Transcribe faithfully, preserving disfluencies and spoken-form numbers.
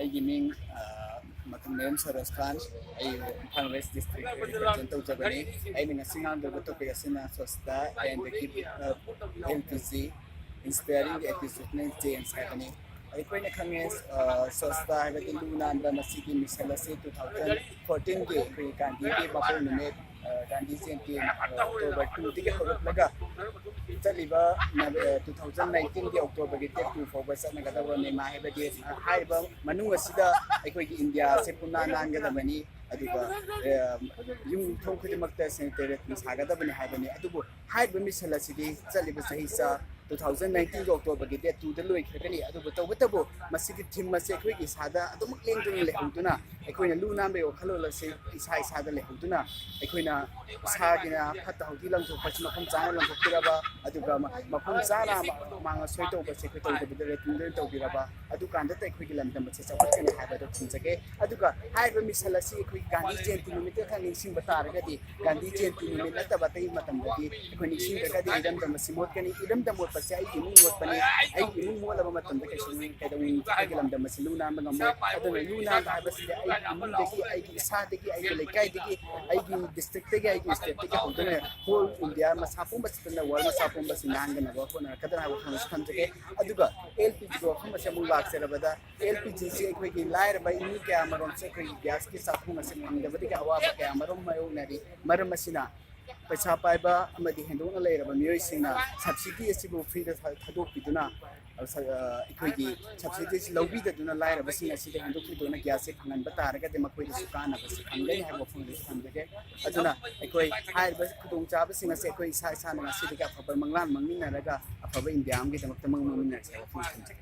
ꯑꯩꯒꯤ ꯃꯤꯡ, ꯑ, ꯃꯊꯪ ꯅꯦꯝ ꯁꯔꯣꯖ ꯈꯥꯟ꯫ ꯑꯩ ꯏꯝꯐꯥꯜ ꯋꯦꯁ ꯗꯤꯁꯇ꯭ꯔꯤꯛ ꯔꯤꯄ꯭ꯔꯖꯦꯟ ꯇꯧꯖꯕꯅꯤ꯫ ꯑꯩꯅ ꯉꯁꯤ ꯉꯥꯡꯗꯧꯔꯤꯕ ꯇꯣꯄꯤꯛ ꯑꯁꯤꯅ ꯁ꯭ꯋꯥꯁꯇ and the gift of L P G, inspiring the attitudinal change ꯍꯥꯏꯕꯅꯤ꯫ ꯑꯩꯈꯣꯏꯅ ꯈꯪꯉꯦ, ꯑ, ꯁ꯭ꯋꯥꯁꯇ ꯍꯥꯏꯕꯗꯤ ꯂꯨ ꯅꯥꯟꯕ ꯃꯁꯤꯒꯤ ꯃꯤꯁꯟ ꯑꯁꯤ two thousand fourteen ꯒꯤ ꯑꯩꯈꯣꯏꯒꯤ ꯒꯥꯟꯙꯤꯒꯤ ꯃꯄꯣꯛ ꯅꯨꯃꯤꯠ, ꯑ, ꯒꯥꯟꯙꯤ ꯖꯌꯟꯇꯤ, ꯑ, October two ꯗꯒꯤ ꯍꯧꯔꯛꯂꯒ ꯆꯠꯂꯤꯕ ꯅꯕ-, two thousand nineteen ꯒꯤ October ꯒꯤ date two ꯐꯥꯎꯕ ꯆꯠꯅꯒꯗꯕꯅꯤ꯫ ꯃꯥ ꯍꯥꯏꯕꯗꯤ, ꯑ, ꯍꯥꯏꯔꯤꯕ ꯃꯅꯨꯡ ꯑꯁꯤꯗ ꯑꯩꯈꯣꯏꯒꯤ ꯏꯟꯗꯤꯌꯥ ꯑꯁꯦ ꯄꯨꯝꯅꯥ ꯅꯥꯟꯒꯗꯕꯅꯤ, ꯑꯗꯨꯒ, ꯑ, ꯌꯨꯝꯊꯣꯡ ꯈꯨꯗꯤꯡꯃꯛꯇ ꯁꯦꯅꯤꯇꯔꯤ ꯁꯥꯒꯗꯕꯅꯤ ꯍꯥꯏꯕꯅꯤ꯫ ꯑꯗꯨꯕꯨ ꯍꯥꯏꯔꯤꯕ ꯃꯤꯁꯟ ꯑꯁꯤꯗꯤ ꯆꯠꯂꯤꯕ ꯆꯍꯤ ꯆꯥ two thousand nineteen ꯒꯤ October ꯒꯤ date two ꯗ ꯂꯣꯏꯈ꯭ꯔꯒꯅꯤ꯫ ꯑꯗꯨꯕꯨ ꯇꯧꯕꯇꯕꯨ ꯃꯁꯤꯒꯤ theme ꯑꯁꯤ ꯑꯩꯈꯣꯏꯒꯤ ꯏꯁꯥꯗ ꯑꯗꯨꯃꯛ ꯂꯦꯡꯗꯨꯅ ꯂꯩꯍꯧꯗꯨꯅ, ꯑꯩꯈꯣꯏꯅ ꯂꯨ ꯅꯥꯟꯕꯒꯤ ꯋꯥꯈꯜꯂꯣꯟ ꯑꯁꯤ ꯏꯁꯥ ꯏꯁꯥꯗ ꯂꯩꯍꯧꯗꯨꯅ, ꯑꯩꯈꯣꯏꯅ ꯏꯁꯥꯒꯤꯅ ꯐꯠꯇ ꯍꯥꯎꯊꯤ ꯂꯪꯊꯣꯛꯄꯁꯤ ꯃꯐꯝ ꯆꯥꯅ ꯂꯪꯊꯣꯛꯄꯤꯔꯕ, ꯑꯗꯨꯒ ꯃ-, ꯃꯐꯝ ꯆꯥꯅ ꯑꯃꯥꯡ ꯑꯁꯣꯏ ꯇꯧꯕꯁꯦ ꯑꯩꯈꯣꯏ ꯇꯧꯗꯕꯤꯗ ꯔꯦꯇꯤꯡꯗ ꯇꯧꯕꯤꯔꯕ, ꯑꯗꯨꯀꯥꯟꯗꯇ ꯑꯩꯈꯣꯏꯒꯤ ꯂꯝꯗꯝ ꯑꯁꯤ ꯆꯥꯎꯈꯠꯀꯅꯤ ꯍꯥꯏꯕꯗꯨ ꯊꯝꯖꯒꯦ꯫ ꯑꯗꯨꯒ ꯍꯥꯏꯔꯤꯕ ꯃꯤꯁꯟ ꯑꯁꯤ ꯑꯩꯈꯣꯏ ꯒꯥꯟꯙꯤ ꯖꯌꯟꯇꯤ ꯅꯨꯃꯤꯠꯇ ꯈꯛ ꯅꯤꯡꯁꯤꯡꯕ ꯇꯥꯔꯒꯗꯤ, ꯒꯥꯟꯙꯤ ꯖꯌꯟꯇꯤ ꯅꯨꯃꯤꯠ ꯅꯠꯇꯕ ꯑꯇꯩ ꯃꯇꯝꯗꯗꯤ ꯑꯩꯈꯣꯏ ꯅꯤꯡꯁꯤꯡꯗ꯭ꯔꯒꯗꯤ ꯏꯔꯝꯗꯝ ꯑꯁꯤ ꯃꯣꯠꯀꯅꯤ꯫ ꯏꯔꯝꯗꯝ ꯃꯣꯠꯄꯁꯦ ꯑꯩꯒꯤ ꯏꯃꯨꯡ ꯃꯣꯠꯄꯅꯤ꯫ ꯑꯩꯒꯤ ꯏꯃꯨꯡ ꯃꯣꯠꯂꯕ ꯃꯇꯝꯗ ꯀꯩꯁꯨ ꯀꯩꯗꯧꯅꯨꯡ ꯑꯩꯒꯤ ꯂꯝꯗꯝ ꯑꯁꯤ ꯂꯨ ꯅꯥꯟꯕ ꯉꯝꯃꯣꯏ꯫ ꯑꯗꯨꯅ ꯂꯨ ꯅꯥꯟꯕ ꯍꯥꯏꯕꯁꯤꯗꯤ ꯑꯩꯒꯤ ꯏꯃꯨꯡꯗꯒꯤ, ꯑꯩꯒꯤ ꯏꯁꯥꯗꯒꯤ, ꯑꯩꯒꯤ ꯂꯩꯀꯥꯏꯗꯒꯤ, ꯑꯩꯒꯤ ꯗꯤꯁꯇ꯭ꯔꯤꯛꯇꯒꯤ, ꯑꯩꯒꯤ ꯁ꯭ꯇꯦꯠꯇꯒꯤ ꯍꯧꯗꯨꯅ ꯍꯣꯜ ꯏꯟꯗꯤꯌꯥ ꯃꯁꯥ ꯄꯨꯝꯕꯁꯤꯗꯅ, ꯋꯥꯔꯜ ꯃꯁꯥ ꯄꯨꯝꯕꯁꯤ ꯅꯥꯟꯒꯅꯕ ꯍꯣꯠꯅꯔꯛꯀꯗ꯭ꯔꯥ ꯍꯥꯏꯕ ꯋꯥꯐꯝ ꯑꯁꯤ ꯊꯝꯖꯒꯦ꯫ ꯑꯗꯨꯒ ꯑꯦꯜ ꯄꯤ ꯖꯤꯒꯤ ꯋꯥꯐꯝ ꯑꯁꯤ ꯑꯃꯨꯛ ꯂꯥꯛꯆꯔꯕꯗ, ꯑꯦꯜ ꯄꯤ ꯖꯤꯁꯤ ꯑꯩꯈꯣꯏꯒꯤ ꯂꯥꯏꯔꯕ ꯏꯃꯨꯡ ꯀꯌꯥ ꯑꯃꯔꯣꯝꯁꯨ ꯑꯩꯈꯣꯏꯒꯤ ꯒ꯭ꯌꯥꯁꯀꯤ ꯆꯥꯛꯈꯨꯝ ꯑꯁꯤ ꯐꯪꯗꯕꯗꯒꯤ ꯑꯋꯥꯕ ꯀꯌꯥ ꯑꯃꯔꯣꯝ ꯃꯥꯌꯣꯛꯅꯔꯤ꯫ ꯃꯔꯝ ꯑꯁꯤꯅ ꯄꯩꯁꯥ ꯄꯥꯏꯕ ꯑꯃꯗꯤ ꯍꯦꯟꯗꯣꯛꯅ ꯂꯩꯔꯕ ꯃꯤꯑꯣꯏꯁꯤꯡꯅ ꯁꯕꯁꯤꯗꯤ ꯑꯁꯤꯕꯨ ꯐ꯭ꯔꯤꯗ ꯊꯥ-, ꯊꯥꯗꯣꯛꯄꯤꯗꯨꯅ, ꯑ, ꯁ-, ꯑ, ꯑꯩꯈꯣꯏꯒꯤ ꯁꯕꯁꯤꯗꯤ ꯑꯁꯤ ꯂꯧꯕꯤꯗꯗꯨꯅ ꯂꯥꯏꯔꯕꯁꯤꯡ ꯑꯁꯤꯗ ꯍꯦꯟꯗꯣꯛ ꯊꯣꯏꯗꯣꯛꯅ ꯒ꯭ꯌꯥꯁꯁꯦ ꯐꯪꯍꯟꯕ ꯇꯥꯔꯒꯗꯤ ꯃꯈꯣꯏꯗꯁꯨ ꯀꯥꯟꯅꯕꯁꯤ ꯐꯪꯒꯅꯤ ꯍꯥꯏꯕ ꯋꯥꯐꯝꯗꯨꯁꯨ ꯊꯝꯖꯒꯦ꯫ ꯑꯗꯨꯅ ꯑꯩꯈꯣꯏ ꯍꯥꯏꯔꯤꯕ ꯈꯨꯗꯣꯡꯆꯥꯕꯁꯤꯡ ꯑꯁꯤ ꯑꯩꯈꯣꯏ ꯏꯁꯥ ꯏꯁꯥꯅ ꯉꯁꯤꯗꯒꯤ ꯑꯐꯕ ꯃꯪꯂꯥꯟ ꯃꯪꯃꯤꯟꯅꯔꯒ ꯑꯐꯕ ꯏꯟꯗꯤꯌꯥ ꯑꯃꯒꯤꯗꯃꯛꯇ ꯃꯪ ꯃꯪꯃꯤꯟꯅꯔꯁꯤ ꯍꯥꯏꯕ ꯋꯥꯐꯝ ꯊꯝꯖꯒꯦ꯫